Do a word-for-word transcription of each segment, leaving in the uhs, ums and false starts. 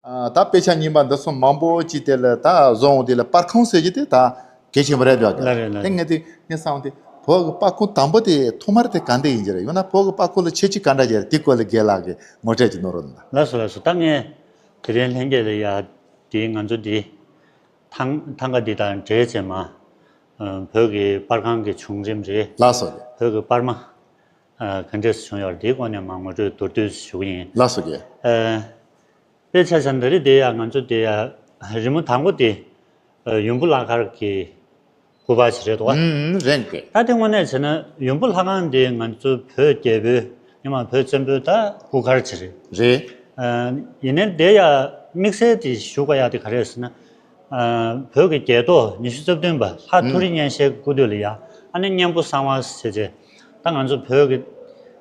ཨ། ད་དཔེ་ཆ་རྙིང་པ་འདི་ཚོ་མང་པོ་ཅིག་དེ་ལ་ད་བཟོ་འོང་དེ་ལ་པར་ཁང་ཟེར་གྱི་དེ་ད་གལ་ཆེན་པོ་རེད་འདུག་ག་ལ་རེད་ལ་དེ་རེད། ངས་དེ་ངས་བསམ་དེ་བོད་ཀྱི་པར་ཁང་དང་པོ་དེ་ཐོག་མར་དེ་ག་འདྲ་ཡིན་གྱི་རེད། ཡང་ན་བོད་ཀྱི་པར་ཁང་ལ་ཁྱད་ཆོས་ག་འདྲ་ཡོད་རེད། དེ་སྐོར་ལ་རྒན་ལགས་ཀྱིས་ངོ་སྤྲོད་ཅིག་གནང་རོགས་གནང་། ལགས་སོ་ལགས་སོ། ད་ངས་དེ་རིང་ལྷན་རྒྱས་ལ་ཡ་དེ་ང་ཚོ་འདི་ཐང་ཐང་ག་འདི་དང་འབྲེལ་བྱས་མ་བོད་ཀྱི་པར་ཁང་གི་བྱུང་རིམ་རེད། ལགས་སོ། བོད་ཀྱི་པར་མ་ག་འདྲས་བྱུང་ཡོད་རེད། དེའི་སྐོར་ནས་མ་ངོ་སྤྲོད་མདོར་བསྡུས་ཞུ་གི་ཡིན། ལགས་སོ། དཔེ་ཆ་བཞག་ན་ད་རེས་དེ་ཡ་ང་ཚོ་དེ་ཡ་རི་མོ་དང་པོ་དེ་ཡོན་པོ་ལྷ་མཁར་གྱི་སྐུ་པར་ཞིག་རེད་འདུག་ག་ཨུམ། རེད་གི། ད་དེ་དངོས་གནས་བྱས་ན་ཡོན་པོ་ལྷ་ཁང་དེ་ང་ཚོ་བོད་རྒྱལ་པོའི་སྔོན་མ་བོད་བཙན་པོའི་ད་སྐུ་མཁར་ཅིག་རེད། རེད། ཡིན་ནའི་དེ་ཡ་དམིགས་བསལ་དེ་ཞུ་དགོས་ཡ་དེ་ག་རེ་རེད་ཟེར་ན། བོད་ཀྱི་རྒྱལ་ཐོག་ཉི་ཤུ་རྩ་བདུན་པ་ལྷ་མཐོ་རིས་གཉན་གཤེན་སྐུ་དུས་ལ་ཡ་ཨ་ནི་གཉན་པོ་གསང་བ་ཟེར་བྱས། ད་ང་ཚོ་བོད་ཀྱི་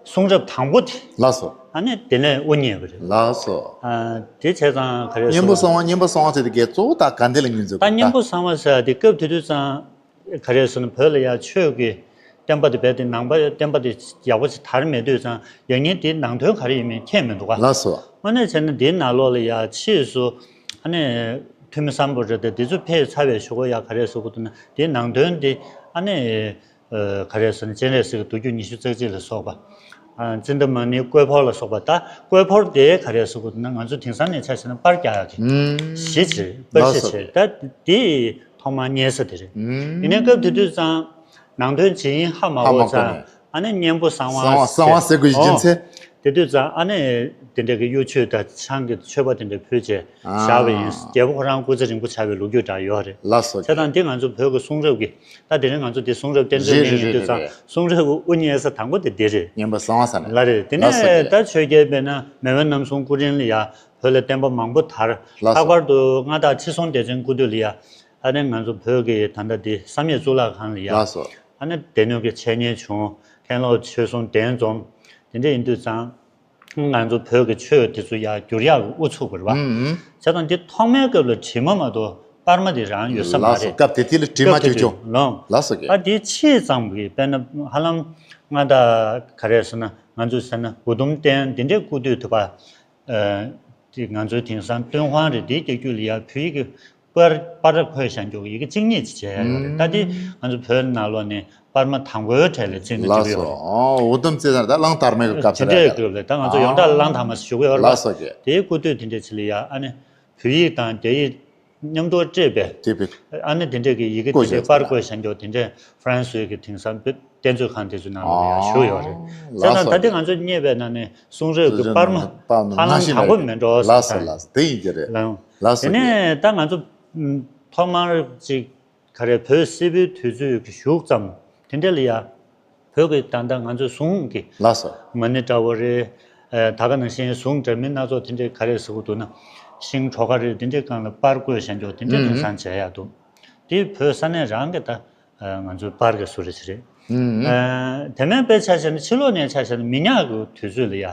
གསུང་རབ་དང་པོ་དེ། ལགས་སོ། ཨ་ནི་དེ་ནས་དབུ་བརྙེས་པ་རེད། ལགས་སོ། ཨ། དེ་བྱས་ཙང་ག་རེ་གཉན་པོ་གསང་བ། གཉན་པོ་གསང་བ་ཟེར་དེ་གའི་གཙོ་བོ་ད་ག་འདི་ལ་ངོས་འཛིན་དགོས་ད། གཉན་པོ་གསང་བ་ཟེར་དེ་སྐབས་དེ་དུས་ཙང་ག་རེ་ཟེར་ན་བོད་ལ་ཡ་ཆོས་ཀྱི་བསྟན་པ་དེ་རྦད་དེ་ནང་པ་བསྟན་པ་དེ་ཡག་པོ་ཞིག་དར་མེད་དུས་ཙང་ཡང་སྙིང་དེའི་ནང་དོན་ག་རེ་ཡིན་མིན་མཁྱེན་མི་འདུག་ག་ལགས་སོ། དངོས་གནས་བྱས་ན་དེའི་ནང་ལོགས་ལ་ཡ་ཕྱིས་སུ་ཨ་ནི་ཐོན་མི་སམ་བྷོ་ཊ་དེ་དེ་ཚོ་ཕེབས་ཚར་བའི་གཞུག་གུ་ཡ་ག་རེ་ཟེར་དགོས་འདུག་ན་དེའི་ནང་དོན་དེ་ཨ་ནི། ཨ། ག་རེ་ཟེར་ན་སྤྱན་རས་གཟིགས་ཀྱི་མདོ་རྒྱུད་ཉི་ཤུ་རྩ་གཅིག་ལ་སོགས་པ། ཨ། ཙིནྟ་མ་ཎི་བཀོད་ཕོར་ལ་སོགས་པ། ད་བཀོད་ཕོར་དེ་ག་རེ་ཟེར་དགོས་འདུག་ན་ང་ཚོ་དེང་སང་ནས་ཆ་བཞག་ན་པར་རྒྱག་ཡག་གི་ཨུམ། གཞི་བྱས་པར་ལགས་གཞི་སོ། བྱས། ད་དེ་ཐོག་མར་རྙེད་ས་དེ་རེད། ཨུམ། ཡིན་ནའི་སྐབས་དེ་དུས་ཙང་ནང་དོན་ཇི་ཡིན་ཧ་མ་ཧ་གོ་མ་གོ་ཙང་ནས། ཨ་ནི་གཉན་པོ་གསང་བ་གསང་བ་གསང་བ་ཟེར་དགོས་ཀྱི་རྒྱུ་མཚན། དེ་དུས་ཙང་ཨ་ནི་དེ་འདྲ་གི་གཡུ་མཆོད་དང་ཆང་གི་མཆོད་པ་དེ་འདྲ་ཕུལ་བྱས་བཞག་པ་ཡིན། ཨ། རྒྱལ་པོ་ཁོ་རང་སྐུ་ཚེ་རིང་པོ་བྱ་བའི་ལོ་རྒྱུས་འདྲ་ཡོད་རེད། ལགས་སོ། བྱས་ཙང་འདི་ང་ཚོ་བོད་ཀྱི་གསུང་རབ་ཀྱི། ད་དེ་རིང་ང་ཚོ་འདི་གསུང་རབ་བསྟན་བཅོས་རེད་ཉན་རེད་ཡིན་དུས་རེད་ཙང་རེད། གསུང་རབ་དབུ་བརྙེས་ས་དང་པོ་དེ་འདི་རེད། གཉན་པོ་གསང་བ་ས་ནས། ལགས་རེད། དེ་ལགས་སོ། ནས་ད་ཆོས་རྒྱལ་དཔེར་ན་མེས་དབོན་རྣམ་གསུམ་སྐུ་རིམ་ལ་ཡ་བོད་ལ་བསྟན་པ་མང་པོ་དར། ལགས་སོ། ལྷག་པར་དུ་མངའ་བདག་ཁྲི་སྲོང་ལྡེ་བཙན་སྐུ་དུས་ལ་ཡ། ཨ་ནི་ང་ཚོ་བོད་ཀྱི་ད་ལྟ་འདི་བསམ་ཡས་གཙུག་ལག་ཁང་ལ་ཡ། ལགས་སོ། ཨ་ནི་སྡེ་སྣོད་ཀྱི་འཆད་ཉན་བྱུང་། མཁན་སློབ་ཆོས་གསུམ་གདན་འཛོམས། དེ་འདྲ་ཡིན་དུས་ཙང་། ང་ཚོ་བོད་ཀྱི་ཆོས་དེ་ཚོ་ཡར་བསྒྱུར་ཡག་གི་དབུ་ཚུགས་པ་རེད་པ། ཨུམ་ཨུམ། བྱས་ཙང་འདི་ཐོག་མའི་སྐབས་ལ་བྲིས་མ་མ་གཏོགས་པར་མ་དེ་རང་ཡོད་ས་མ་ལགས་སོ། རེད། སྐབས་དེ་དུས་ལ་བྲིས་མ་སྐབས་དེ་ཅོ་ཅོ། དུས་ལོང་། ལགས་སོ་ཀྱེ། ད་དེ་ཕྱིས་ཙམ་གྱི་དཔེར་ན་ཧ་ལམ་མངའ་བདག་ག་རེ་ཟེར་ན་ང་ཚོས་ཟེར་ན་མགོ་ཟླུམ་བསྟན་འདི་འདྲའི་སྐུ་དུས་དུས་པ། ཨ། དེ་ང་ཚོའི་དེང་སང་ཏུན་ཧོང་རེད། དེའི་རྒྱལ་རྒྱུད་ལ་ཡ་བོད་ཡིག་གི་པར་པར་འཁོད་བཞག་རྒྱུ་ཡི་གེ་གཅིག་གཉིས་ཅིག་བྱས་ཡ་ཡོད་རེད། ད་དེ་ང་ཚོ་བོད་ནང་ལོགས་ནས་པར་མ་དང་པོའི་གྲས་ལ་བརྩི་ན་འགྲིག་གི་ཡོད་རེད། ལགས་སོ། ཨོ། འུ་དུམ་བརྩི་ན་ད་གླང་དར་མའི་སྐབས་དེ་འདྲའི་སྐབས་ལ་ད་ང་ཚོ་ཡོངས་གྲགས་གླང་དར་མ་ཞུ་གི་ཡོད་རེད། ལགས་སོ་ཀྱེ། དེའི་སྐུ་དུས་དེ་འདྲའི་ཆེད་ལ་ཡ་ཨ་ནི་བོད་ཡིག་དང་རྒྱ་ཡིག་མཉམ་དུ་སྤྲད་པའི་དེ་བི། ཨ་ནི་དེ་འདྲའི་གི་ཡི་གེ་དེ་འདྲའི་པར་བརྐོས་བཞག་རྒྱུ་དེ་འདྲའི་ཧྥ་རན་སིའི་གི་དེང་སང་བོད་བསྟན་ཚོགས་ཁང་དེ་ཚོའི་ནང་ལ་ཡ་ཞུ་ཡོད་རེད། བྱས་ཙང་ད་ལྟ་ང་ཚོ་རྙེད་པའི་ནང་ནས་གསུང་རབ་ཀྱི་པར་མ་ཧ་ལམ་དང་པོ་མིན་འགྲོ་ཟེར། ལགས་སོ་ལགས་སོ། དེ་ཡིན་གྱི་རེད། ལགས་སོ། དེ་ནས་ད་ང་ཚོ་ཐོག་མར་ཅིག་ག་རེ་བོད་སིལ་བུའི་དུས་ཚོད་ཀྱི་གཞུག་ཙམ་དེ་འདྲ་ལ་ཡ་བོད་ཀྱི་ད་ལྟ་ང་ཚོའི་གཟུངས་ཀྱི་ལགས་སོ། མ་ཎི་འདྲ་བོ་རེད། ད་ག་ནང་བཞིན་གཟུངས་འདྲ་མིན་སྣ་ཚོགས་དེ་འདྲའི་ག་རེ་ཟེར་དགོས་འདུག་ན་ཤིང་གྲོ་ཁ་རེད། དེ་འདྲའི་སྒང་ལ་པར་བརྐོས་བཞག་རྒྱུ་དེ་འདྲའི་དེང་སང་བྱས་ཡག་འདུག་དེ་བོད་ས་གནས་རང་གི་ད་ང་ཚོའི་པར་གྱི་བཟོ་རིགས་ཤིག་རེད། དེ་མིན་དཔེ་ཆ་བཞག་ན་ཕྱི་ལོགས་ནས་ཆ་བཞག་ན་མི་ཉག་གི་དུས་ཚོད་ལ་ཡ།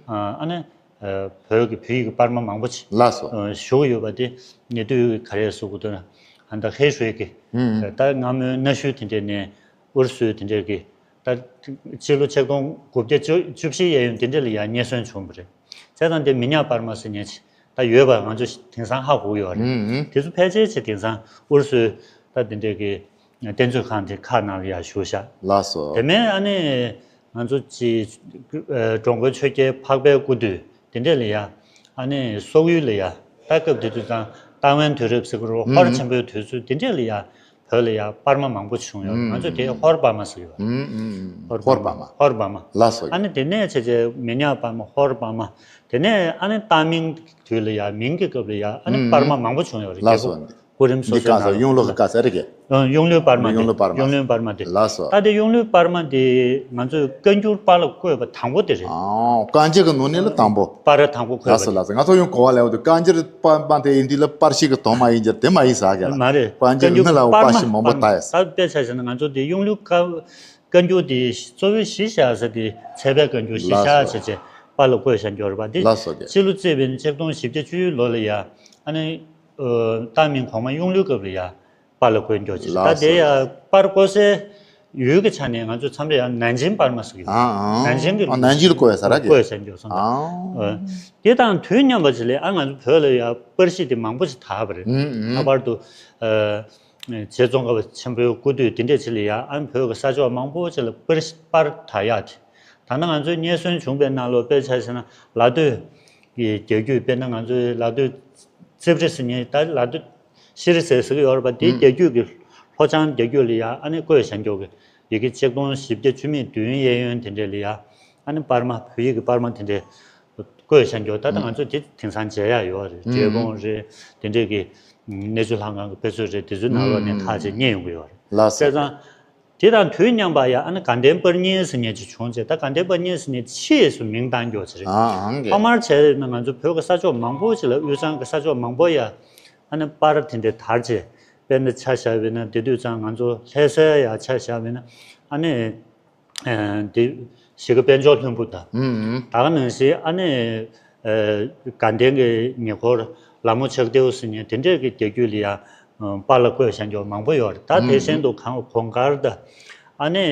ཨ་ནི་བོད་ཀྱི་བོད་ཡིག་གི་པར་མ་མང་པོ་ཅིག་ལགས་སོ། བཞུགས་ཡོད་པ་དེ་ཉེ་དུས་ག་རེ་ཟེར་དགོས་འདུག་ན་ད་ཧེ་ཧྲུའེ་གི་ད་སྔ་མོའི་གནའ་ཤུལ་དེ་འདྲས་ནས་ཨུ་རུ་སུའི་དེ་འདྲས་ཀྱི་ད་སྤྱི་ལོ་ཆིག་སྟོང་དགུ་བརྒྱ་བཅུ་བཞི་གཡས་གཡོན་དེ་འདྲས་ལ་ཡང་རྙེད་སོན་བྱུང་བ་རེད། བྱས་ཙང་དེ་མི་ཉག་པར་མ་ཟེར་མཁན་ཅིག་ད་ཡོད་པ་ང་ཚོ་དེང་སང་ཧ་གོ་གི་ཡོད་རེད། ཨུ་ཨུ། དེ་ཚོ་ཕལ་ཆེར་ཅིག་དེང་སང་ཨུ་རུ་སུའི་ད་དེ་འདྲས་ཀྱི་རྟེན་མཛོད་ཁང་དེ་ཁག་ནང་ལ་ཡང་བཞུགས་ཤག་ལགས་སོ། དེ་མིན་ཨ་ནི་ང་ཚོ་ཅིག་ཨ་འགྲོ་མགོན་ཆོས་རྒྱལ་འཕགས་པའི་སྐུ་དུས་དེ་འདྲས་ལ་ཡ་ཨ་ནི་སོག་ཡུལ་ལ་ཡ་ད་སྐབས་དེ་དུས་ཙང་ཏའེ་ཝན་དུས་རབས་ཟེར་གི་རེད། ཧོར་ཆེན་པོའི་དུས་ཚོད་དེ་འདྲས་ལ་ཡ། བོད་ལ་ཡ་པར་མ་མང་པོ་བྱུང་ཡོད་རེད། ང་ཚོས་དེ་ཧོར་པར་མ་ཟེར་ཡོད་རེད། ཧོར་པར་མ། ཧོར་པར་མ། ལགས་སོ། ཨ་ནི་དེ་ནས་བྱས་བྱས་མི་ཉག་པར་མ། ཧོར་པར་མ། དེ་ནས་ཨ་ནི་ཏཱ་མིང་དུས་ལ་ཡ་མིང་གི་སྐབས་ལ་ཡ་ཨ་ནི་པར་མ་མང་པོ་བྱུང་ཡོད་རེད། ལགས་སོ། རྒྱལ་པོ་སྐུ་རིམ་སོ་སོའི་ནང་ལ། ཡོང་ལུགས་ཀྱི་སྐབས་སུ་རེད་ཀྱེ། ཡོང་ལུགས་པར་མ་དེ། ཡོང་ལུགས་པར་མ། ཡོང་ལུགས་པར་མ་དེ། ལགས་སོ། ད་དེ་ཡོང་ལུགས་པར་མ་དེ་ང་ཚོས་བཀའ་འགྱུར་པར་ལ་བརྐོས་པ་དང་པོ་དེ་རེད། ཨ། བཀའ་འགྱུར་གྱི་ནང་ནས་ལ་དང་པོ། པར་དང་པོ་བརྐོས་པ་རེད། ལགས་སོ་ལགས་སོ། ང་ཚོ་ཡང་གོ་བ་ལེན་འོ་དུས་བཀའ་འགྱུར་པར་མ་དེ་ཡིན་དུས་ལ་པར་ཤིང་གི་དོན་མ་ཡིན་གྱི་དེ་མ་ཡིན་ཟེར་གྱི་ལ། མ་རེད། བཀའ་འགྱུར་ནི་ལ་འོ་པར་ཤིང་མང་པོ་ད་ཡ། ད་དཔེ་ཆ་བཞག་ན་ང་ཚོ་དེ་ཡོང་ལུགས་བཀའ་བཀའ་འགྱུར་དེ་གཙོ་བོའི་གཞི་བཞག་ས་དེ་ཚལ་པའི་བཀའ་འགྱུར་གཞི་བཞག་བྱས་བྱས་པར་ལ་བརྐོས་བཞག་འགྱུར་བ་དེ། ལགས་སོ་ཀྱེ། སྤྱི་ལོ་རྩིས་པའི་ཆིག་སྟོང་བཞི་བརྒྱ་བཅུ་ལོ་ལ་ཡ་ཨ་ནི་ཏཱ་མིང་གོང་མ་ཡོང་ལུགས་སྐབས་ལ་ཡ། པར་ལ་བརྐོས་འགྱོ་ཅིག་ལགས་སོ། ད་དེ་ཡ་པར་བརྐོ་སའི་ ཡུལ་གྱི་ཆ་ནས་ང་ཚོ་མཚམས་རེ་ཡང་ནན་ཅིང་པར་མ་ཟེར་གྱི་ཡོད། ཨང་ཨང་ནན་ཅིང་གི་ཨ་ནན་ཅིང་ལ་བཀོད་ཡ་ས་ར་གི་བཀོད་ཡ་ས་འགྱོ་སོང་ད། ཨང་དེ་དང་དུས་མཉམ་པ་ཅིག་ལས་ཨ་ང་ཚོ་བོད་ལ་ཡང་པར་གཞི་དེ་མང་པོ་ཞིག་དར་བ་རེད། ཨུམ་ཨུམ། ལྷག་པར་དུ་ཨ་རྗེ་ཙོང་ཁ་པ་ཆེན་པོའི་སྐུ་དུས་དེ་འདྲས་ཅིག་ལ་ཡང་ཨ་བོད་ཀྱི་ས་ཕྱོགས་མང་པོ་ཅིག་ལ་པར་པར་དར་ཡག་དེ། ད་ནང་ང་ཚོའི་རྙེད་སོན་བྱུང་པའི་ནང་ལོགས་དཔེ་ཆ་བཞག་ན་ལ་སྟོད་ཀྱི་རྒྱལ་རྒྱུད། དཔེར་ན་ང་ཚོའི་ལ་སྟོད་རྩིབ་རི་ཟེར་མཁན། ད་ལ་སྟོད་ཤེས་རིག་ཟེར་ཟེར་གྱི་ཡོད་རེད་པ། དེའི་རྒྱལ་རྒྱུད་ཀྱི་ལྷོ་བྱང་རྒྱལ་རྒྱུད་ལ་ཡ་ཨ་ནི་བཀོད་བཞག་མཁན་གྱི་ཡི་གེ་ཆིག་སྟོང་བཞི་བརྒྱ་བཅུ་མེད་བདུན་གཡས་གཡོན་དེ་འདྲས་ལ་ཡ་ཨ་ནི་པར་མ། བོད་ཡིག་གི་པར་མ་དེ་འདྲས་བཀོད་བཞག་མཁན། ད་ལྟ་ང་ཚོ་དེ་དེང་སང་མཇལ་ཡག་ཡོད་རེད། འབྲས་སྤུངས་རེད། དེ་འདྲས་ཀྱི་གནས་ཚུལ་ལྷན་ཁང་གི་དཔེ་མཛོད་རེད། དེ་ཚོའི་ནང་ལོགས་ནས་ཁག་ཅིག་རྙེད་ཡོང་གི་ཡོད་རེད། ལགས་སོ། བྱས་ཙང་། དེ་དང་དུས་མཉམ་པ་ཡ་ཨ་ནི་དགའ་ལྡན་པར་རྙིང་ཟེར་མཁན་ཅིག་བྱུང་རྗེས། ད་དགའ་ལྡན་པར་རྙིང་ཟེར་མཁན་ཕྱིས་སུ་མིང་བཏགས་མཁན་ཅིག་རེད། ཨང་ཨང་གི་ཐོག་མར་བྱས་ན་ང་ཚོ་བོད་ཀྱི་ས་ཕྱོགས་མང་པོ་ཅིག་ལ། དབུས་གཙང་གི་ས་ཕྱོགས་མང་པོ་ཡ་ཨ་ནི་པར་དེ་འདྲས་དར་རྗེས། དཔེར་ན་ཆ་བཞག་པ་ཡིན་ན་དེ་དུས་ཙང་ང་ཚོ་ལྷ་སའི་ཡ་ཆ་བཞག་པ་ཡིན་ན་ཨ་ནི་ཨ་དེ་གཞིས་ཀ་དཔལ་འབྱོར་ལྷུན་པོ་དང་། ཨུམ་ཨུམ། ད་ག་ནང་བཞིན་ཨ་ནི་ཨ་དགའ་ལྡན་གྱི་ཉེ་འཁོར་ལ་མོ་ཆགས་ལྡེའུ་ཟེར་མཁན་དེ་འདྲས་ཀྱི་རྒྱལ་རྒྱུད་ལ་ཡ་པར་ལ་བཀོད་བཞག་མཁན་མང་པོ་ཡོད་རེད། ད་དེ་བཞིན་དུ་གངས་གོང་དཀར་དང་། ཨ་ནི་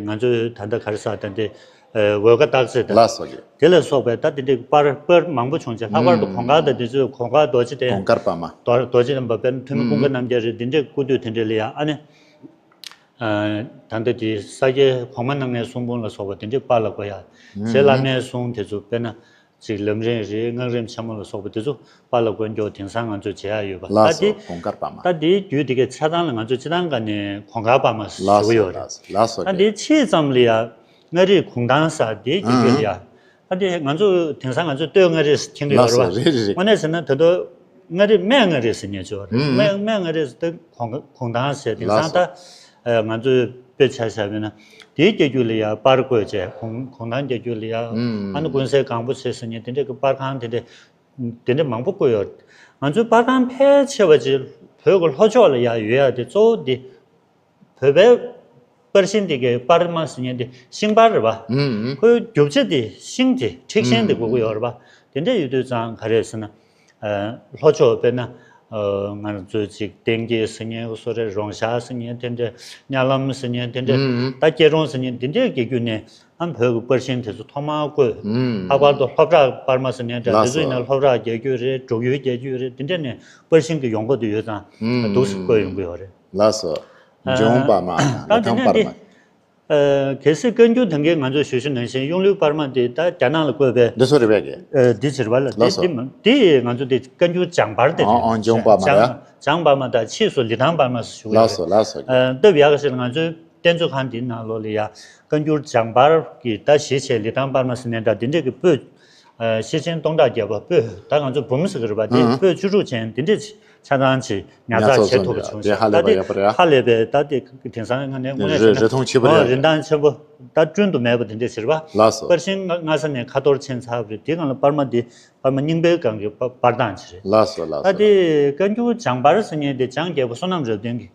ང་ཚོའི་ད་ལྟ་ག་རེ་ཟེར། ད་འདི་ཨ་འོལ་ཁ་སྟག་རྩེ་དང་། ལགས་སོ་གི་དེ་ལ་སོགས་པའི་ད་དེ་འདྲའི་པར་པར་མང་པོ་བྱུང་རྗེས། ལྷག་པར་དུ་གོང་དཀར་དང་དེ་ཚོའི་གོང་དཀར་རྡོ་རྗེ་གདན། གོང་དཀར་པར་མ། རྡོ་རྡོ་རྗེ་གདན་པ། དཔེར་ན་ཐོན་མི་ཀུན་དགའ་རྣམ་རྒྱལ་རེད། འདི་འདྲའི་སྐུ་དུས་དེ་འདྲ་ལ་ཡ་ཨ་ནི་ཨ་ད་ལྟ་དེ་ས་སྐྱའི་གོང་མ་སྣ་ལྔའི་གསུང་འབུམ་ལ་སོགས་པ་དེ་འདྲའི་པར་ལ་བཀོད་ཡག། རྗེ་བླ་མའི་གསུང་དེ་ཚོ། དཔེར་ན་ཅིག་ལམ་རིམ་རེད། སྔགས་རིམ་ཆེན་མོ་ལ་སོགས་པ་དེ་ཚོ་པར་ལ་བཀོད་རྒྱུ་དེང་སང་ང་ཚོས་མཇལ་ཡག་ཡོད་པ། ད་ལགས་སོ། དེ་གོང་དཀར་པར་མ། ད་དེའི་རྒྱུད་དེ་གའི་ཆ་ཚང་ལ་ང་ཚོས་སྤྱིར་བཏང་ག་ནས་གོང་དཀར་པར་མ་ཞུ་གི་ཡོད་རེད། ལགས་སོ་ལགས་སོ། ད་དེའི་ཕྱིས་ཙམ་ལ་ཡ་མངའ་རིས་གུང་ཐང་ཟེར་དེའི་རྒྱུད་ལ་ཡ། ད་དེ་ང་ཚོ་དེང་སང་ང་ཚོས་སྟོད་མངའ་རིས་ཟེར་མཁྱེན་གྱི་ཡོད་རེད་པ། རེད་རེད། དངོས་གནས་བྱས་ན་ད་དུང་མངའ་རིས་སྨད་མངའ་རིས་ཟེར་མཁན་ཅིག་ཡོད་རེད། སྨད་སྨད་མངའ་རིས་ཟེར་དེ་གོང་གུང་ཐང་ཟེར། དེང་སང་ད་ང་ཚོས་དཔེ་ཆ་བཞག་པ་ཡིན་ན་དེའི་རྒྱལ་རྒྱུད་ལ་ཡ་པར་བཀོད་བྱས། གུང་གུང་ཐང་རྒྱལ་རྒྱུད་ལ་ཡ་ཨ་ནི་ཀུན་གསལ་གང་པོ་ཆེ་ཟེར་མཁན་དེ་འདྲ་གི་པར་ཁང་དེ་འདྲ་དེ་འདྲ་མང་པོ་བཀོད་ཡོད་རེད། ང་ཚོའི་པར་ཁང་ཕལ་ཆེ་བ་ཅིག་བོད་ཀྱི་ལྷོ་ཕྱོགས་ལ་ཡ་ཡོད་ཡ་དེ་གཙོ་བོ་འདི་བོད་པའི་པར་ཤིང་དེ་གའི་པར་མ་ཟེར་མཁན་དེ་ཤིང་པར་རེད་པ། ཁོའི་རྒྱུ་ཆ་དེ་ཤིང་དེ། འཁྲིག་ཤིང་དེ་དགོས་ཀྱི་ཡོད་རེད་པ། དེ་འདྲ་ཡོད་དུས་ཙང་ག་རེ་ཟེར་ན། ལྷོ་ཕྱོགས་དཔེར་ན་ང་ཚོའི་ཅིག་གཏན་སྐྱེས་ཟེར་མཁན་སུ་རེད། རོང་ཤར་ཟེར་མཁན་དེ་འདྲ། གཉའ་ལམ་ཟེར་མཁན་དེ་འདྲ། ད་སྐྱེ་རོང་ཟེར་མཁན་དེ་འདྲའི་རྒྱལ་རྒྱུད་ནས་ཨ་བོད་ཀྱི་པར་ཤིང་དེ་ཚོ་ཐོག་མར་བཀོད། ལྷག་པར་དུ་ལྷོ་བྲག་པར་མ་ཟེར་མཁན་འདྲ། དེ་ཚོ་ཡིན་ན་ལྷོ་བྲག་རྒྱལ་རྒྱུད་རེད། འབྲུག་ཡུལ་རྒྱལ་རྒྱུད་རེད། དེ་འདྲ་ནས་པར་ཤིང་གི་ཡོང་སྒོ་དེ་ཡོད་ཙང་འདུག་སེ་བཀོད་ཡོང་གི་ཡོད་རེད། ལགས་སོ། ལྗོན་པར་མ་དང་ལ་ཐང་པར་མ། ཨ་གལ་སྲིད་བཀའ་འགྱུར་ད་གིན་ང་ཚོས་ཞུ་ཞུ་ནང་བཞིན་གཡུང་ལུས་པར་མ་དེ་ད་རྒྱ་ནག་ལ་བཀོད་པའི། འདི་ཚོ་རེད་པས་ཀྱི། འདི་ཕྱིར་བ་ལ་དེ་ལགས་སོ། དེ་མ་དེ་ང་ཚོ་དེ་བཀའ་འགྱུར་བྱང་པར་དེ་རེད། ལྗོན་པར་མ་རེད། བྱང་པར་མ་དང་ཕྱིས་སུ་ལི་ཐང་པར་མ་ཞུ་གི་ཡོད་རེད། ལགས་སོ་ལགས་སོ། སྟབས་ཡག་ག་ཞིག་ལ་ང་ཚོའི་རྟེན་མཛོད་ཁང་འདིའི་ནང་ལོགས་ལ་ཡ་བཀའ་འགྱུར་བྱང་པར་གྱི་ད་གཞི་བྱས་ལི་ཐང་པར་མ་ཟེར་ནས་འདྲ་འདི་འདྲས་ཀྱི་པོད། ཤེར་ཕྱིན་སྟོང་ཕྲག་བརྒྱད་པ་པོད། ད་ང་ཚོ་འབུམ་ཟེར་གི་རེད་པ། དེ་པོད་བཅུ་དྲུག་ཅན་འདི་འདྲས་ཆ་ཚང་ཅིག་ཉར་ཚགས་བྱེད་ཐུབ་པ་བྱུང་ཞིང་། ད་དེ་ཧ་ལས་པའི་ཡག་པོ་རེད། ཧ་ལས་པའི་ད་དེ་དེང་སང་ང་ནས་དངོས་གནས་བྱས་ན་རིན་ཐང་ཆེན་པོ་རེད། རིན་ཐང་ཆེན་པོ་ད་བསྐྲུན་དུ་མེད་པ་དེ་འདྲས་ཟེར་བ། ལགས་སོ། པར་ཤིང་སྔ་ས་ནས་ཁ་ཐོར་ཕྱིན་ཚར་བ་རེད། དེ་སྒང་ལ་པར་མ་འདི་པར་མ་རྙིང་པའི་སྒང་གི་པར་སྟངས་ཅིག་རེད། ལགས་སོ་ལགས་སོ། ད་དེ་བཀའ་འགྱུར་བྱང་པར་ཟེར་མཁན་དེ་བྱང་རྒྱལ་པོ་བསོད་ནམས་རབ་བརྟན་གྱི།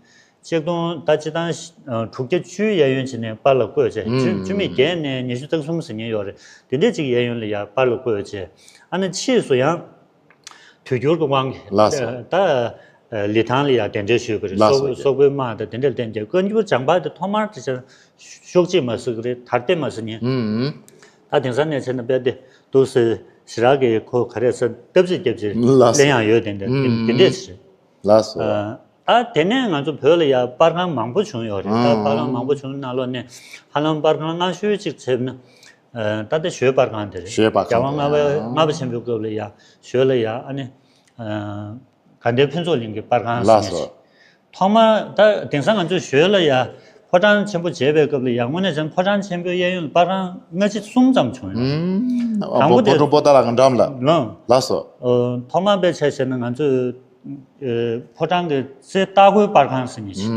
ཆིག་སྟོང་ད་སྤྱི་ཟླ་དྲུག་བརྒྱ་བཅུའི་གཡས་གཡོན་བྱས་ནས་པར་ལ་བཀོད་བྱས། བཅུ་བཅུ་མེད་བརྒྱད་ནས་ཉི་ཤུ་རྩ་གསུམ་ཟེར་མཁན་ཡོད་རེད། དེ་འདྲས་ཅིག་གཡས་གཡོན་ལ་ཡ་པར་ལ་བཀོད་བྱས། ཨ་ནི་ཕྱིས་སུ་ཡང་དུས་འགྱུར་གྱི་དབང་གིས། ལགས་སོ། ད་ལི་ཐང་ལ་ཡ་གདན་འདྲེན་ཞུས་པ་རེད། ལགས་སོ། སོག་སོག་པོའི་དམག་དང་དེ་འདྲས་བརྟེན་ཏེ་བཀའ་འགྱུར་བྱང་པར་དེ་ཐོག་མར་དེ་ཕྱིར་ཤོག་ཅིག་མ་ཟེར་གི་རེད། དར་ལྟེ་མ་ཟེར་མཁན། ད་དེང་སང་ནས་བྱས་ན་དཔེ་དེ་འདུག་སེ་ཞེ་དྲག་གི་ཁོ་ག་རེ་ཟེར་སྟབས་ཅིག་རྒྱབ་ཅིག་ལགས་སོ། ལེན་ཡང་ཡོད། དེ་འདྲ་དེ་འདྲས་ཅིག་རེད། ལགས་སོ། ད་དེ་ནས་ང་ཚོ་བོད་ལ་ཡ་པར་ཁང་མང་པོ་བྱུང་ཡོད་རེད། ད་པར་ཁང་མང་པོ་བྱུང་ནང་ལོགས་ནས་ཧ་ལམ་པར་ཁང་སྔ་ཤོས་གཅིག་བྱས་ན་ད་ལྟ་ཞོལ་པར་ཁང་དེ་རེད། ཞོལ་པར་ཁང་རྒྱལ་དབང་ལྔ་པ་ལྔ་པ་ཆེན་པོའི་སྐབས་ལ་ཡ་ཞོལ་ལ་ཡ་ཨ་ནི་དགའ་ལྡན་ཕུན་ཚོགས་གླིང་གི་པར་ཁང་ཟེར་ནས་ཅིག་ཐོག་མར་ད་དེང་སང་ང་ཚོས་ཞོལ་ལ་ཡ་ཕོ་བྲང་ཆེན་པོ་མཇལ་བའི་སྐབས་ལ་ཡ་དངོས་གནས་བྱས་ན་ཕོ་བྲང་ཆེན་པོའི་གཡས་གཡོན་ལ་པར་ཁང་སྔ་ཕྱི་གསུམ་ཙམ་བྱུང་ཡོད་རེད། དང་པོ་དེ་བོད་ཕྲུག་པོ་ཏཱ་ལ་གི་འགྲམ་ལ། ལགས་སོ། ཐོག་མར་དཔེ་ཆ་བཞག་ན་ང་ཚོས་ཕོ་བྲང་གི་རྩེ་ལྟ་སྐོར་པར་ཁང་ཟེར་མཁན་ཞིག་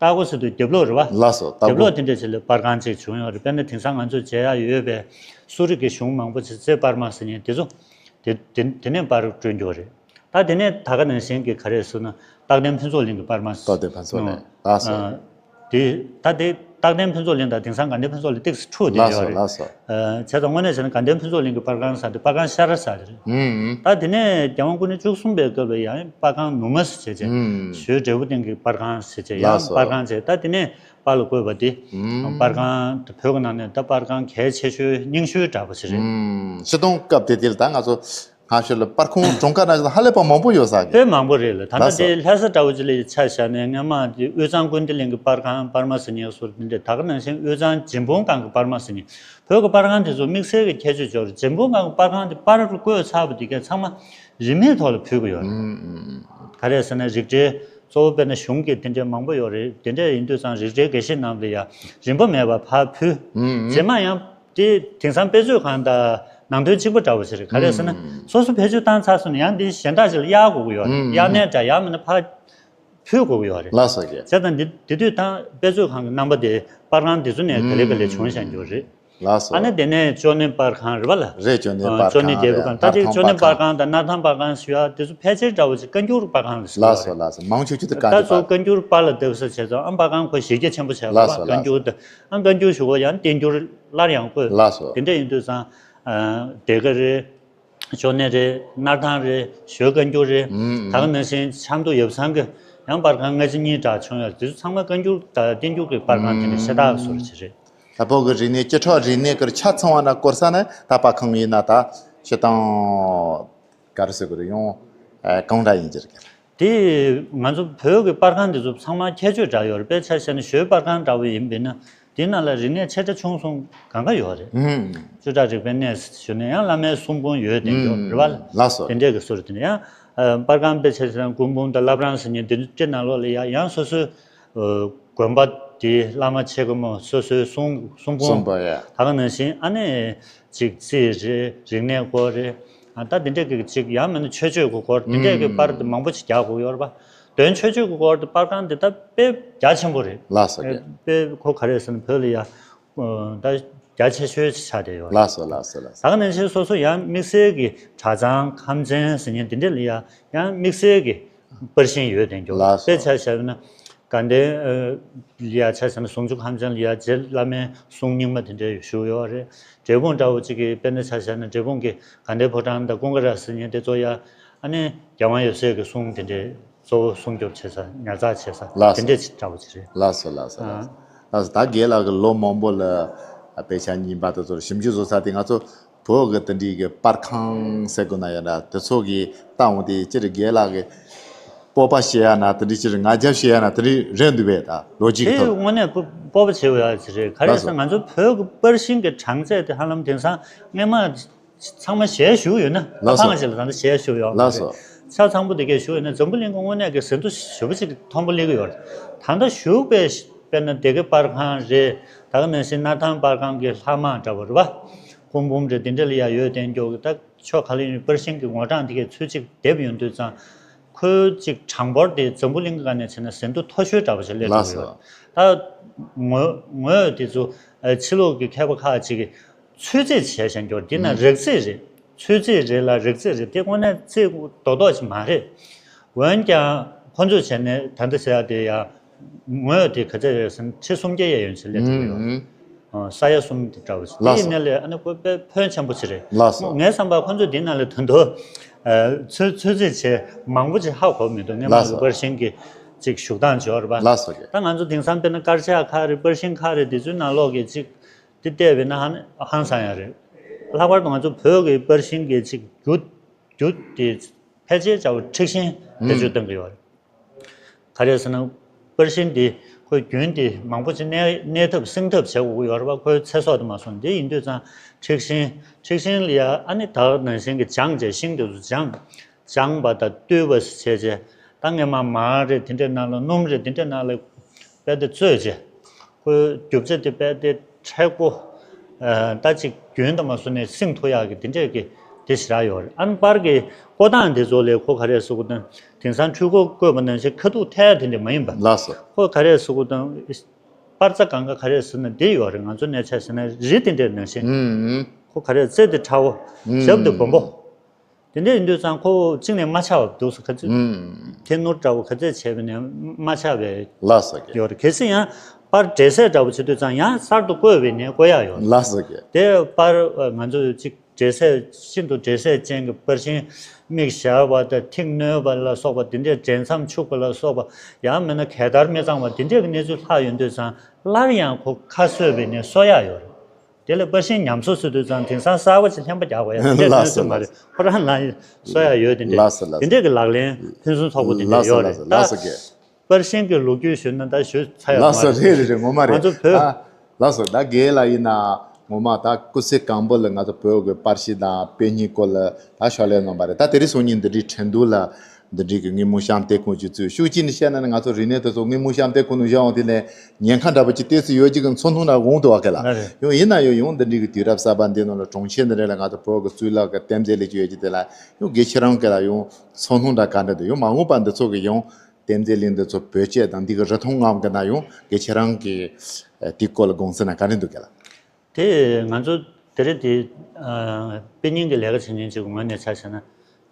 ལྟ་སྐོར་ཟེར་དུས་རྒྱབ་ལོགས་རེད་པ། ལགས་སོ། ལྟ་རྒྱབ་སྐོར་ལོགས་དེ་འདྲ་ཞིག་ལ་པར་ཁང་ཅིག་བྱུང་ཡོད་རེད། དཔེར་ན་དེང་སང་ང་ཚོས་མཇལ་ཡག་ཡོད་པའི་གསོ་རིག་གི་གཞུང་མང་པོ་ཅིག་རྩེ་པར་མ་ཟེར་མཁན་དེ་ཚོ་དེ་དེ་དེ་ནས་པར་བསྐྲུན་རྒྱུ་རེད། ད་དེ་ནས་ད་ག་ནང་བཞིན་གྱི་ག་རེ་ཟེར་ན་རྟག་བརྟན་ཕུན་ཚོགས་གླིང་གི་པར་མ། རྟག་བརྟན་ཕུན་ཚོགས་གླིང་། ལགས་སོ། དེ་ད་དེ་རྟག་བརྟན་ཕུན་ཚོགས་གླིང་དང་དེང་སང་དགའ་ལྡན་ཕུན་ཚོགས་གླིང་ཏོག་ཙམ་འཁྲུག་བསྡད་ལགས་ཡོད་སོ་རེད། ལགས་སོ། ཨ། བྱས་ཙང་དངོས་གནས་བྱས་ན་དགའ་ལྡན་ཕུན་ཚོགས་གླིང་གི་པར་ཁང་ཟེར་དེ་པར་ཁང་ཤ་ར་ཟེར་དེ་རེད། ཨུམ། ད་དེ་ནས་རྒྱལ་དབང་སྐུ་ཕྲེང་བཅུ་གསུམ་པའི་སྐབས་ལ་ཡང་པར་ཁང་ནུ་མ་ཟེར་བྱས་བྱས། ཨུམ། ཞོལ་འབྲས་སྤུངས་སྟེང་གི་པར་ཁང་ཟེར་བྱས་ཡང་ལགས་སོ། པར་ཁང་བྱས། ད་དེ་ནས་པར་ལ་བརྐོས་པ་དེ། ཨུམ། པར་ཁང་དེ་བོད་ཀྱི་ནང་ནས་ད་པར་ཁང་གལ་ཆེ་ཤོས་རྙིང་ཤོས་འདྲ་པོ་ཞིག་རེད། ཨུམ། སྤྱིར་བཏང་སྐབས་དེ་དུས་ལ་ད་ང་ཚོ་སྔ་ཕྱི་ལ་པར་ཁང་གྲོང་ཁྱེར་ནང་ཧ་ལས་པ་མང་པོ་ཡོད་ས་གི་དཔེ་མང་པོ་རེད་ལ། ད་ལྟ་ལགས་སོ། དེ་ལྷ་ས་འདྲ་བོ་ཅིག་ལ་ཆ་བཞག་ནས་སྔོན་མ་དེ་དབུས་གཙང་ཀུན་བདེ་གླིང་གི་པར་ཁང་པར་མ་ཟེར་མཁན་སོགས་དེ་འདྲ། ད་ག་ནང་བཞིན་དབུས་གཙང་འཇིམ་བུ་སྒང་གི་པར་མ་ཟེར་མཁན། བོད་ཀྱི་པར་ཁང་དེ་ཚོ་དམིགས་བསལ་གྱི་ཁྱད་ཆོས་ཅིག་ཡོད་རེད། འཇིམ་བུ་སྒང་གི་པར་ཁང་དེ་པར་བརྐོས་ཚར་བ་དེ་གས་ཚང་མ་རིན་མེད་ཐོག་ལ་ཕུལ་གྱི་ཡོད་རེད། ཨུམ་ཨུམ་ཨུམ། ག་རེ་ཟེར་ན་རིགས་འགྲེ་གཙོ་བོ་དཔེར་ན་གཞུང་གི་དེ་འདྲ་མང་པོ་ཡོད་རེད། དེ་འདྲ་ཡིན་དུས་ཙང་རིགས་འགྲེ་དགེ་བཤེས་རྣམས་ལ་ཡང་རིན་པ་མེད་པར་ཕར་ཕུལ། ཨུམ་ཨུམ། རྗེས་མ་ཡང་དེ་དེང་སང་དཔེ་མཛོད་ཁང་དང་ནང་དོན་གཅིག་པ་འདྲ་བོ་ཞིག་རེད། ག་རེ་ཟེར་ན། ཨུམ། སོ་སོ་བེད་སྤྱོད་བཏང་ཚར་སོང་ན་ཡང་འདི་གཞན་དག་ཅིག་ལ་གཡར་དགོས་ཀྱི་ཡོད་རེད། ཨུམ། གཡར་ནའི་འདྲ་ཡང་མིན་ན་ཕར་ཕུལ་དགོས་ཀྱི་ཡོད་རེད། ལགས་སོ་རྒན། བྱས་ཙང་འདི་འདི་དུས་ད་དཔེ་མཛོད་ཁང་གི་རྣམ་པ་དེ་པར་ཁང་འདི་ཚོ་ནས་ག་ལེ་ག་ལེ་བྱུང་བཞག་རྒྱུ་རེད། ལགས་སོ། ཨ་ནི་དེ་ནས་ཅོ་ནེ་པར་ཁང་རེད་པ་ལ། རེད། ཅོ་ནེ་ཨ། པར་ཅོ་ནེ་ཁང་རྒྱལ་པོ་རེད། ཁང་། ད་དེ་སྣར་ཐང་ཅོ་ནེ་པར་པར་ཁང་ཁང་དང་སྣར་ཐང་པར་ཁང་ཞུ་ཡ་དེ་ཚོ་ཕལ་ཆེར་འདྲ་བོ་ཅིག་བཀའ་འགྱུར་པར་ཁང་ལ་ཞུ་ཡ་ལགས་སོ་རེད། ལགས་སོ། མང་ཆེ་ཆེ་དེ་བཀའ་ད་འགྱུར་ཚོ་པར། བཀའ་འགྱུར་པར་ལ་བལྟས་ས་བྱས་ཙང་ཨ་པར་ཁང་ཁོ་གཞི་རྒྱ་ཆེན་པོ་བྱས་པ་ལགས་སོ། བཀའ་ལགས་འགྱུར་སོ། དེ་ཨ་བཀའ་འགྱུར་ཞུ་བ་ཡང་བསྟན་འགྱུར་སླར་ཡང་བཀོད། ལགས་སོ། དེ་འདྲ་ཡིན་དུས་ཙང་ཨ་སྡེ་དགེ་རེད། ཅོ་ནེ་རེད། སྣར་ཐང་རེད། ཞོལ་བཀའ་འགྱུར་རེད། ཨུམ་ཨུམ། ད་ག་ནང་བཞིན་ཆབ་མདོ་ཡབ་ཚང་གི་ཡང་པར་ཁང་ལྔ་བཅུ་གཉིས་གྲགས་བྱུང་ཡོད། དེ་ཚོ་ཚང་མ་བཀའ་འགྱུར་དང་བསྟན་འགྱུར་གྱི་པར་ཁང་དེ་འདྲ་ཤ་སྟག་བཟོ་རྒྱུ་རེད། ད་བོད་ཀྱི་རིག་གནས་སྤྱི་ཚོགས་རིག་གནས་ཀྱི་ཆ་ཚང་བ་ན་བཀོད་ས་ན་ད་པར་ཁང་ཡིན་ན་ད་སྤྱིར་བཏང་ག་རེ་ཟེར་དགོས་རེད། ཡང་ཨ་གང་འདྲ་ཡིན་གྱི་རེད། དེ་ང་ཚོ་བོད་ཀྱི་པར་ཁང་འདི་ཚོ་ཚང་མ་ཁྱད་ཆོས་འདྲ་ཡོད་རེད། དཔེ་ཆ་བཞག་ན་ཞོལ་པར་ཁང་འདྲ་བོ་ཡིན་པས་ན་དེའི་ནང་ལ་རིག་གནས་ཆེ་ཕྲ་ཆུང་གསུམ་གང་ག་ཡོད་རེད། ཨུམ། བཅུ་ཕྲག་རིག་པའི་གནས་ཞུ་ན་ཡང་བླ་མའི་གསུང་འབུམ་ཡོད་དེ་འདྲ་ཡོད་རེད་པ། ལགས་སོ། དེ་འདྲས་ཀྱི་སོ་རེད། དེ་ནས་ཡང་ཨ་པར་ཁང་དཔེ་ཆ་བཞག་ན་སྐུ་འབུམ་དང་བླ་བྲང་ཟེར་མཁན་འདི་འདྲ་ནང་ལོགས་ལ་ཡང་ཡང་སོ་སོའི་ཨ་དགོན་པ་དེའི་བླ་མ་ཆེ་གེ་མོ་སོ་སོའི་གསུང་གསུང་འབུམ། གསུང་འབུམ་ཡ། ད་ག་ནང་བཞིན་ཨ་ནི་ཅིག་རྩིས་རེད། རིག་གནས་སྐོར་རེད། ཨ་ད་འདི་འདྲས་ཀྱི་ཅིག་ཡང་མིན་ན་ཆོས་སྤྱོད་ཀྱི་སྐོར་འདི་འདྲས་ཀྱི་ཨུམ་པར་དེ་མང་པོ་ཅིག་རྒྱག་དགོས་ཡོད་རེད་པ། དོན་ཆོས་སྤྱོད་ཀྱི་སྐོར་དེ་པར་ཁང་དེ་ད་དཔེ་རྒྱ་ཆེན་པོ་རེད། ལགས་སོ་རྒན། དཔེ་ཁོ་ག་རེ་ཟེར་ན་བོད་ལ་ཡ་ད་རྒྱ་ཆེ་ཤོས་ཆགས་བསྡད་ཡོད་རེད། ལགས་སོ་ལགས་སོ་ལགས་སོ། ད་ག་ནང་བཞིན་སོ་སོ་ཡང་དམིགས་བསལ་གྱི་གྲྭ་ཚང་ཁམས་ཚན་ཟེར་མཁན་འདི་འདྲས་ལ་ཡ་ཡང་དམིགས་བསལ་གྱི་པར་ཤིང་ཡོད་དེ་འདྲ། ལགས་སོ། དཔེ་ཆ་བཞག་ན་དགའ་ལྡན་ཨ་ལ་ཡ་ཆ་བཞག་ན་ཟུང་ཆུ་ཁམས་ཚན་ལ་ཡ་རྗེ་བླ་མའི་གསུང་རྙིང་མ་དེ་འདྲ་བཞུགས་ཡོད་རེད། འབྲས་སྤུངས་འདྲ་བོ་གཅིག་གི་དཔེར་ན་ཆ་བཞག་ན་འབྲས་སྤུངས་ཀྱི་དགའ་ལྡན་ཕོ་བྲང་དང་ཀུན་དགའ་ར་ཟེར་མཁན་དེ་ཚོ་ཡ་ཨ་ནི་རྒྱལ་དབང་ཡབ་སྲས་ཀྱི་གསུང་དེ་འདྲའི་གཙོ་བོ་སྲུང་སྐྱོབ་བྱེད་ས་ཉར་ཚགས་བྱེད་ས། ལགས་སོ། དེ་འདྲའི་ཅིག་འདྲ་བོ་ཅིག་རེད། ལགས་སོ་ལགས་སོ་ལགས་སོ། ཨ། ལགས་སོ། ད་རྒན་ལགས་ཀྱིས་ལོ་མང་པོ་ལ་དཔེ་ཆ་རྙིང་པ་དེ་ཚོར་ཞིབ་འཇུག་བཟོ་ས་དེ་ང་ཚོ་བོད་ཀྱི་དེ་འདྲའི་གི་པར་ཁང་ཟེར་དགོས་ན་ཡང་འདྲ་དེ་ཚོ་གི་ལྟ་འོང་དེ་སྤྱིར་རྒན་ལགས་ཀྱི་སྤོབས་པ་བྱེད་ཡ་ན་དེ་འདྲའི་སྤྱིར་ང་རྒྱལ་བྱེད་ཡ་ན་དེ་འདྲའི་རེད་འདུག་པས། ད་ལོ་རྒྱུས་ཀྱི་དེ་ཐོག་དངོས་གནས་སྤོ་སྤོབས་པ་བྱེད་དགོས་ཡ་ཅིག་རེད། ག་རེ་ཟེར་ན་ང་ཚོ་བོད་ཀྱི་པར་ཤིང་གི་གྲངས་ཚད་དེ་ཧ་ལམ་དེང་སང་སྔས་མ་ཚང་མ་ཞལ་བཞུགས་ཡོད་ན། ལགས་སོ། ཕ་ཕང་ཞིག་ལ་ད་ལྟ་ཞལ་བཞུགས་ཡོད་མ་ལགས་རེད། སོ། ཆ་ཚང་པོ་དེ་གས་བཞུགས་ཡོད་ན་འཛམ་བུ་གླིང་གི་དངོས་གནས་ཀྱི་ཟིན་ཐོ་ཞེ་པོ་ཅིག་མཐོན་པོ་སླེབས་ཀྱི་ཡོད་རེད། ད་ལྟ་བཞུགས་པའི་དཔེར་ན་སྡེ་དགེ་པར་ཁང་རེད། ད་ག་ནང་བཞིན་སྣར་ཐང་པར་ཁང་གི་ལྷག་མ་འདྲ་བོ་རེད་པ། སྐུ་འབུམ་རེད། དེ་འདྲ་ལ་ཡ་ཡོད་དེ་འདྲ་གི་ད་ཕྱོགས་ག་ལ་ཡིན་པར་ཤིང་གི་ངོ་གྲངས་དེ་གས་ཚུར་ཅིག་དེབ་ཡོང་དུས་ཙང་ཁོའི་ཅིག་གྲངས་འབོར་དེ་འཛམ་བུ་གླིང་གི་སྒང་ནས་བྱས་ན་ཟིན་ཐོ་མཐོ་ཤོས་འདྲ་བོ་ཞིག་སླེབས་ལགས་ཐུབ་ཡོད་སོ། རེད། ད་ངོས་ངོས་དེ་ཚོ་ཨ་ཕྱི་ལོགས་ཀྱི་མཁས་པ་ཁག་ཅིག་གིས་ཚོད་རྩིས་བྱས་བཞག་འགྱོ། འདི་ན་ཨུམ། རིགས་རྩིས་རེད། ཚོད་རྩིས་རེད་ལ་རིགས་རྩིས་རེད། དེ་དངོས་གནས་རྩིས་རྡོག་རྡོག་ཅིག་མ་རེད། འོན་ཀྱང་ཁོ་ཚོས་བྱས་ནས་ད་འདི་ཟེར་ཡ་དེ་ཡ་ངོས་དེ་ག་ཚད་རེད་ཟེར་ན་ཁྲི་སུམ་བརྒྱ་ཡས་ཡོད་ཅིག་སླེབས་ཐུབ་ཡོད། ཨུམ། ཨ་ས་ཡ་གསུམ་དེ་འདྲ་བོ་ཞིག་ལགས་དེ་ཡིན་སོ། ནའི་ལས་ཨ་ནི་ཁོ་དཔེ་ཕོན་ཆེན་པོ་ཅིག་རེད། ལགས་སོ། ངའི་བསམ་པར་ཁོ་ཚོས་འདི་ནང་ལ་དོན་དུ་ཨ་ཚོད་ཚོད་རྩིས་བྱས་མང་པོ་ཅིག་ཧ་གོ་མི་འདུག་སྔོན་མ་ལགས་སོ། པར་ཤིང་གི་ཅིག་བཞུགས་སྟངས་ཅིག་ཡོད་རེད་པ། ལགས་སོ། ད་ང་ཚོ་དེང་སང་དཔེར་ན་དཀར་ཆག་ཁག་རེད། པར་ཤིང་ཁག་རེད། དེ་ཚོའི་ནང་ལོགས་ཀྱི་ཅིག་དེ་བལྟས་པས་ན་ཧང་ཧང་སང་ཡ་རེད། ལྷག་པར་དུ་ང་ཚོ་བོད་ཀྱི་པར་ཤིང་གི་ཅིག་རྒྱུ་རྒྱུ་དེ་ཕལ་ཆེར་བྱ་བ་མཁྲེགས་ཤིང་བེད་སྤྱོད་གཏོང་གི་ཡོད་རེད། ག་རེ་ཟེར་ན་པར་ཤིང་འདི་ཁོའི་རྒྱུན་དེ་མང་པོ་ཅིག་གནས་གནས་ཐབས་སྲིང་ཐབས་བྱེད་དགོས་ཀྱི་ཡོད་རེད་པ། ཁོའི་ཚེ་སྲོག་དེ་མ་སོང་། འདི་ཡིན་དུས་ཙང་མཁྲེགས་ཤིང་མཁྲེགས་ཤིང་ལ་ཡ་ཨ་ནི་ད་ནང་བཞིན་གྱི་སྦྱངས་བྱས་ཤིང་དེ་ཚོ་སྦྱངས་སྦྱངས་པ་དང་བཏུལ་བ་བྱས་བྱས་ད་སྔས་མ་མར་རེད། དེ་འདྲའི་ནང་ལ་སྣུམ་རེད། དེ་འདྲའི་ནང་ལ་དཔེ་དེ་བཙོས་བྱས། ཁོའི་རྒྱུ་ཆ་དེ་དཔེ་དེ་མཁྲེགས་པོ། ཨ་ད་ཅིག་རྒྱུན་དུ་མ་སོང་ནས་སྲིང་ཐུབ་ཡག་གི་དེ་འདྲས་ཀྱི་དེ་ཞེ་དྲག་ཡོད་རེད། ཨ་ནི་པར་གྱི་བརྐོ་སྟངས་དེ་ཚོ་ལས་ཁོ་ག་རེ་ཟེར་དགོས་དང་དེང་སང་འཕྲུལ་འཁོར་བཀོལ་བ་ནང་བཞིན་ཁ་ཐུག་ཐལ་དེ་འདྲས་མ་ཡིན་པ། ལགས་སོ། ཁོ་ག་རེ་ཟེར་དགོས་དང་པར་རྩ་སྒང་ག་ག་རེ་ཟེར་ན་འདི་ཡོད་རེད། ང་ཚོ་ནས་ཆ་བཞག་ན་རི་དེ་འདྲས་ནང་བཞིན། ཨུམ། ཁོ་ག་རེ་རྩེ་དེ་ཕྲ་བོ། ཨུམ། ཞབས་དེ་སྦོམ་པོ། དེ་འདྲ་ཡིན་དུས་ཙང་ཁོ་བོ་གཅིག་ནས་མ་ཆག་པ་འདུག་ཟེར། ག་ཚོད་ཨུམ། ཐལ་ནོར་འདྲ་བོ་ག་ཚོད་བྱས་པ་ནས་མ་ཆག་པའི་ལགས་སོ་རྒན། ཡོད་རེད། གལ་སྲིད་ཡང་ པར་འབྲས་ཟས་འདྲ་པོ་བྱེད་དུས་ཙང་ཡང་གསར་དུ་བརྐོས་པའི་ནས་བརྐོ་ཡག་ཡོད་རེད། ལགས་སོ་རྒན། དེ་པར་ང་ཚོ་གཅིག་འབྲས་ཟས་ཤིན་ཏུ་འབྲས་ཟས་ཅན་གྱི་པར་ཤིང་མིག་ཞར་བ་དང་ཐིག་གནོན་པ་ལ་སོགས་པ་དེ་འདྲས་འབྲས་མཚམས་འཁྱུག་པ་ལ་སོགས་པ་ཡང་མིན་ན་གད་བདར་མི་གཙང་བ་དེ་འདྲས་ཀྱི་གནས་ཚུལ་ལྷག་ཡོང་དུས་ཙང་སླར་ཡང་ཁོ་ཁ་གསོས་པའི་ནས་གསོ་ཡག་ཡོད་རེད། དེ་ལ་པར་ཤིང་ཉམས་གསོ་ཟེར་དུས་ཙང་དེང་སང་གསར་པ་ཅིག་ལྷན་པ་རྒྱག་དགོས་ཡ་དེ་འདྲས་ལགས་སོ་ཐོན་སྲིད་མ་རེད། ལགས་སོ། ཁོ་རང་ལ་གསོ་ཡག་ཡོད་དེ་འདྲས། ལགས་སོ་ལགས་དེ་སོ། འདྲས་ཀྱི་ལག་ལེན་ཕུན་སུམ་ཚོགས་པོ་དེ་ལགས་འདྲས་སོ་ཡོད་ལགས་རེད། སོ། ལགས་སོ་ད་རྒན། པར་ཤིང་གི་ལོ་རྒྱུས་ཞུས་ན་ད་ཞུ་ཚར་ཡོད་ལགས་མ་སོ། རེད། རེད་རེད། ངོ་མ་རེད། ང་ཚོ་བོད། ཨ། ལགས་སོ། ད་རྒན་ལགས་ཡིན་ན་ངོ་མ་ད་སྐུ་ཚེ་གང་པོ་ལ་ང་ཚོ་བོད་ཀྱི་པར་ཤིང་དང་དཔེ་རྙིང་སྐོར་ལ་ད་ཕྱག་ལས་གནང་བ་རེད། ད་དེ་རིང་སང་ཉིན་འདི་འདྲའི་ཁྲིན་ཏུའུ་ལ་འདི་འདྲའི་གི་དངོས་མོ་བཤམས་སྟེགས་ཁང་ཅིག་བཙུགས། ཤུགས་གཅིག་ནས་བཤད་ན་ནི་ང་ཚོ་རིག་གནས་དེ་ཚོ་དངོས་མོ་བཤམས་སྟེགས་ཁང་ནང་བཞག་འོང་དེ་ནས་ཉེན་ཁ་འདྲ་པོ་ཅིག་ཏོག་ཙམ་ཡོད་ཀྱི་གི་ཚོར་སྣང་འདྲ་འོང་འདུག་བ་ག་ལ། ལགས་རེད། ཡང་ཡིན་ན་ཡང་ཡང་འདི་འདྲའི་གི་དུས་རབས་གསར་པ་འདི་ནང་ལ་གྲོང་ཁྱེར་འདི་འདྲ་ལ་ང་ཚོ་བོད་ཀྱི་གཙུག་ལག་གི་རྟེན་རྫས་ལས་ཀྱི་ཡོད་ཀྱི་དེ་ལ་ཡང་རྒན་ཁྱེད་རང་གི་ལ་ཡང་ཚོར་སྣང་འདྲ་ག་འདྲ་འདུག་ཡང་མ་འོངས་པ་འདི་ཚོ་གི་ཡང་རྟེན་རྫས་གླིང་འདི་ཚོ་བེད་སྤྱད་དང་འདི་གི་རིན་ཐང་ངམ་གི་ན་ཡང་རྒན་ཁྱེད་རང་གི་ཨ་དེའི་སྐོར་ལ་དགོངས་ཚུལ་ན་ག་འདྲ་འདུག་ག་ལ། དེ་ང་ཚོ་དེ་རིང་དེ་ཨ་དཔེ་རྙིང་གི་ལས་ཀ་བྱེད་མཁན་ཅིག་གི་ངོས་ནས་ཆ་བཞག་ན་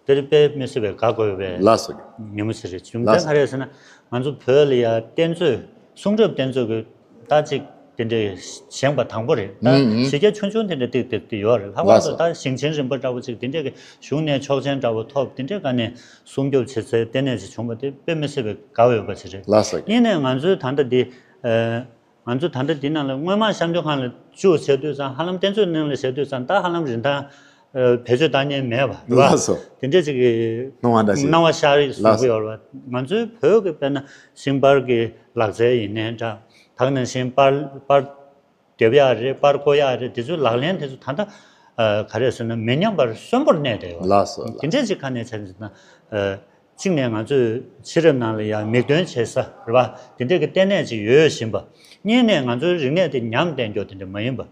དེ་རིང་དཔེ་མི་སྲིད་པའི་དགའ་དགོས་པའི་ལགས་སོ། ཉིན་མོ་ཞིག་རེད། རྒྱུ་མཚན་ལགས་སོ། ག་རེ་ཟེར་ན་ང་ཚོ་བོད་ལ་ཡ་རྟེན་མཛོད་གསུང་རབ་རྟེན་མཛོད་ཀྱི་ད་ཅིག་དེ་འདྲའི་བཞེངས་པ་དང་པོ་རེད། ད་ཨུམ་ཨུམ། གཞི་རྒྱ་ཆུང་ཆུང་དེ་འདྲ་ཏིག་ཏིག་ཏིག་ཡོད་རེད། ལྷག་པར་ལགས་སོ། དུ་ད་ཞིང་ཆེན་རིམ་པ་འདྲ་པོ་ཅིག་དེ་འདྲའི་གི་གཞུང་ནས་ཆོག་མཆན་འདྲ་པོ་ཐོབ་དེ་འདྲའི་སྒང་ནས་སྲུང་སྐྱོབ་བྱེད་སའི་ལྟེ་གནས་ཅིག་བྱུང་བ་དེ་དཔེ་མི་སྲིད་པའི་དགའ་འོས་པ་ཞིག་རེད། ལགས་སོ། གཉིས་ནས་ང་ཚོའི་ད་ལྟ་འདི་ཨ་ང་ཚོ་ད་ལྟ་འདི་ནང་ལ་སྔོན་མ་བཤམས་སྟོན་ཁང་ལ་བཅུག་བྱས་དུས་ཙང་ཧ་ལམ་རྟེན་མཛོད་ནང་ལ་བྱས་དུས་ཙང་ད་ཧ་ལམ་རིན་ཐང་ཨ་བེད་སྤྱོད་བཏང་མཁན་མེད་པ་རེད་པ། ལགས་སོ། དེ་འདྲས་ཅིག་གི་སྣང་བ་འདྲ་ཞིག་སྣང་བ་ཤར་བཟོ་ལགས་གི་སོ། ཡོད་རེད་པ། ང་ཚོའི་བོད་ཀྱི་དཔེར་ན་ཤིང་པར་གྱི་ལག་རྩལ་ཡིན་ནའི་འདྲ། ད་ག་ནང་བཞིན་པར་པར་འདེབས་ཡག་རེད། པར་བརྐོ་ཡག་རེད། དེ་ཚོའི་ལག་ལེན་དེ་ཚོ་ད་ལྟ་ཨ་ག་རེ་ཟེར་ན་མི་ཉམས་པར་གསོན་པོར་གནས་བསྡད་ཡོད། ལགས་སོ། དེ་འདྲས་ཅིག་ཁ་ནས་བྱས་ན་ཨ་གཅིག་ནས་ང་ཚོས་ཕྱི་རབས་ནང་ལ་ཡང་མིག་སྟོན་བྱེད་ས་རེད་པ། དེ་འདྲས་ཀྱི་ལྟེ་གནས་ཅིག་ཡོད་བཞིན་པ། གཉིས་ནས་ང་ཚོའི་རིག་གནས་དེ་ཉམས་བསྡད་རྒྱུ་དེ་འདྲ་མ་ཡིན་པ།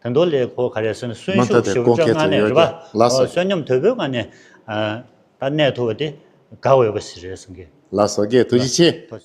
ད་དུང་ལས་ཁོ་ག་རེ་ཟེར་ན་གསོན་ལགས་སོ། ཤུགས་ཞེ་པོ་སྤྲད་མཁན་ནས་རེད་པ། ལགས་སོ། གསོན་ཉམས་དོད་པོའི་ངང་ནས་ཨ་ད་གནས་ཐུབ་པ་དེ་དགའ་འོས་པ་ཞིག་རེད་བསམ་གི། ལགས་སོ། རྒན་ཐུགས་རྗེ་ཆེ། ཐུགས་རྗེ་ཆེ།